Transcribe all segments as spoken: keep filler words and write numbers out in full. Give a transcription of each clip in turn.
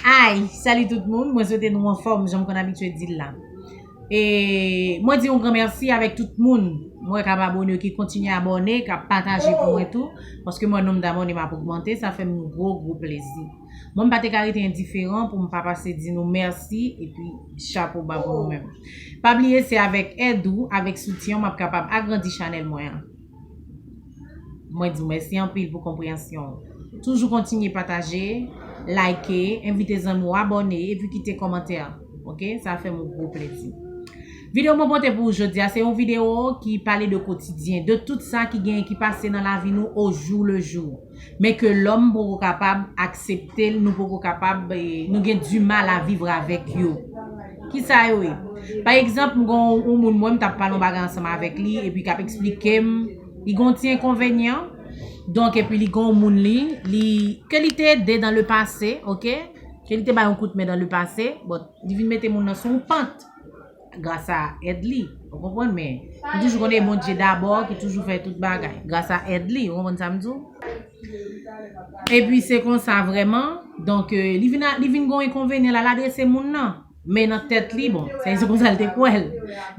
Ay, salut tout moun, mwen swete nou anfòm, jan m konn abitye di l la. E mwen di yon gran mèsi avèk tout moun mwen k ap abòne yo, ki kontinye abòne, k ap pataje pou mwen tou, paske mwen nonm dabòne m ap ogmante, sa fè m yon gwo gwo plezi. Mwen m pa te ka rete endiferan pou m pa pase di nou mèsi, epi chapo ba pou nou menm. Pa bliye se avèk èd ou, avèk soutyen w m ap kapab agrandi chanèl mwen an. Mwen di w mèsi anpil pou konpreyansyon w. Toujou kontinye pataje, like, envite zanmi w abòne, epi kite kòmantè. Oke, sa fè m yon gwo plezi. Videyo mwen pote pou ou jodi a, se yon videyo ki pale de kotidyen, de tout sa ki genyen ki pase nan lavi nou au jour le jour. Men ke lòm poko kapab aksepte l, nou poko kapab, eh, nou gen du mal à vivre avec yo. Ki sa yo ye? Pa egzanp, m gon yon moun mwen m t ap pale yon bagay ansanm avèk li, epi k ap eksplike m, li gon ti enkonvenyan, donk, epi li gon yon moun li, li, ke li te ede dans le passé, oke? Ke li te bay yon kout men dans le passé, bon, li vin mete moun nan sou yon pant. Gras a èd li. Ou konprann? Men, nou toujou konnen Bondye dabò, ki toujou fè tout bagay. Gras a èd li, ou konprann sa m di w? Epi se konsa vrèman. Donk, eh, li vin, li vin gon enkonvenyan la, l adrese moun nan. Men nan tèt li, bon, se, se konsa l te kwè l.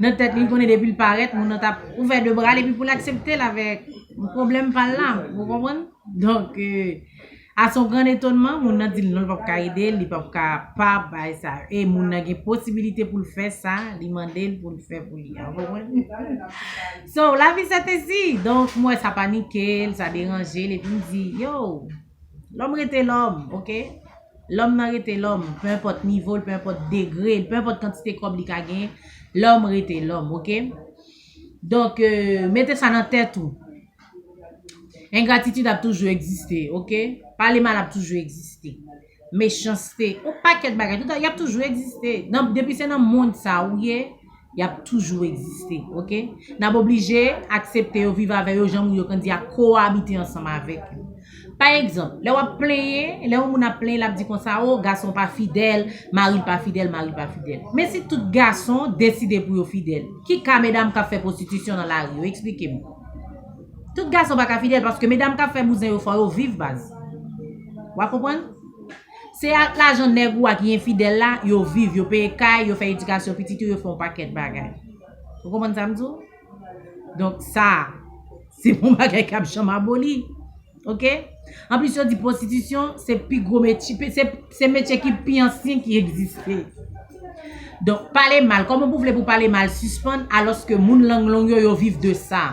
Nan tèt li, li konnen depi l parèt, moun nan t ap ouvè de bra l epi pou l aksepte l avèk pwoblèm pa l la. Ou konprann? Donk, eh, à son grand étonnement, moun nan di l non, li p ap ka ede l, li p ap ka pa bay sa. E moun nan gen posibilite pou l fè sa, li mande l pou l fè pou li. Ou konprann? So, lavi se te si. Donk, m wè sa panike l, sa deranje l, epi m di, yo, lòm rete lòm, oke? Lòm nan rete lòm, pe enpòt nivo l, pe enpòt degre l, pe enpòt kantite kòb li ka genyen, lòm rete lòm, oke? Donk, eh, mete sa nan tèt ou. Engratitid ap toujou egziste, oke? Pale mal ap toujou egziste. Mechanste, yon pakèt bagay, tout, y ap toujou egziste. Nan, depi se nan mond sa ou ye, y ap toujou egziste, oke? N ap oblije aksepte yo, viv avè yo, jan moun yo konn di a, koabite ansanm avèk yo. Pa egzanp, lè w ap plenyen, lè yon moun ap plenyen, l ap di konsa, o, gason pa fidèl, mari l pa fidèl, mari l pa fidèl. Men si tout gason deside pou yo fidèl, ki ka medam k ap fè pwostitisyon nan lari yo? Eksplike m. Tout gason pa ka fidèl, paske medam k ap fè bouzen yo fò yo viv, baz. W a konprann? Se ak lajan nèg ou a ki enfidèl la, yo viv, yo peye kay, yo fè edikasyon pitit yo, yo fè yon pakèt bagay. Ou konprann sa m di w? Donk sa, se pa yon bagay k ap janm aboli. Oke? Anplis, yo di pwostitisyon, se pi gwo metye, se, se metye ki pi ansyen ki egziste. Donk, pale mal. Kòman pou vle pou pale mal sispann, alòske moun lang long yo, yo viv de sa?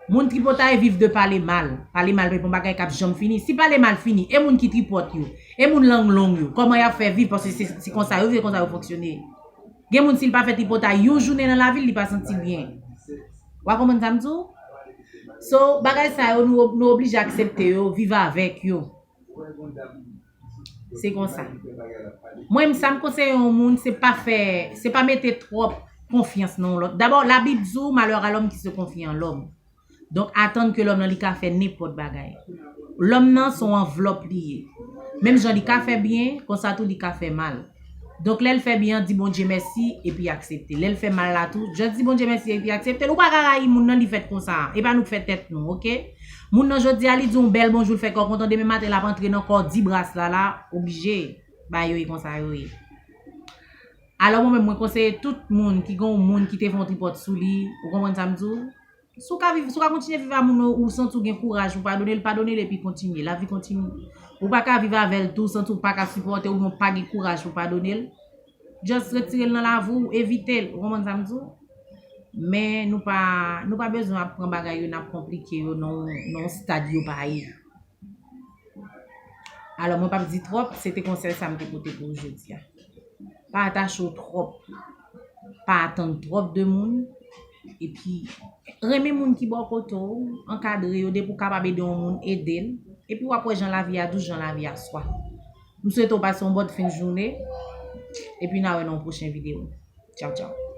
Moun tripotay viv de pale mal. Pale mal pa yon bagay k ap janm fini. Si pale mal fini, e moun ki tripòt yo, e moun lang long yo, kòman y ap fè viv? Paske se, se konsa yo viv, se konsa yo fonksyone. Gen moun, si l pa fè tripotay yon jounen nan lavi l, li pa santi byen. W a konprann sa m di w? So, bagay sa yo, nou, nou oblije aksepte yo, viv avèk yo. Se konsa. Mwen, sa m konseye yon moun, se pa fè, se pa mete twòp konfyans nan yon lòt. Dabò, Labib di w, malheur à l'homme qui se confie en l'homme. Donk, atann ke lòm nan, li ka fè nenpòt bagay. Lòm nan, se yon anvlòp li ye. Menm jan li ka fè byen, konsa tou, li ka fè mal. Donk, lè l fè byen an, di Bondye mèsi, epi aksepte. Lè l fè mal la tou, just di Bondye mèsi, epi aksepte l. Ou pa ka rayi moun nan, li fèt konsa. E pa nou k fè tèt nou, oke? Moun nan jodi a, li di w bèl bonjou, l fè kò w kontan, demen maten, l ap antre nan kò w, di bras la, la, oblije. Bagay yo ye konsa yo ye. Alò, mwen menm, mwen konseye tout moun ki gen yon moun ki te fè yon tripòt sou li, ou konprann sa m di w? Si w ka viv, si w ka kontinye viv a moun ou, ou santi w gen kouraj pou padone l, padone l epi kontinye. Lavi kontinye. Ou pa ka viv avè l tou, santi w pa ka sipòte oubyen w pa gen kouraj pou padone l. Just retire l nan lavi w, evite l. Ou konprann sa m di w? Men nou pa, nou pa bezwen ap pran bagay yo, n ap konplike yo nan, nan yon stad yo pa ye. Alò, mwen p ap di twòp, se te konsèy sa m te pote pou ou jodi a. Pa atache w twòp. Pa atann twòp de moun. Epi, renmen moun ki bò kote w, ankadre yo, depi w kapab ede yon moun, ede l. Epi w ap wè jan lavi a dous, jan lavi a swa. M swete w pase yon bòn fen jounen. Epi n a wè nan yon pwochen videyo. Tchaw, tchaw.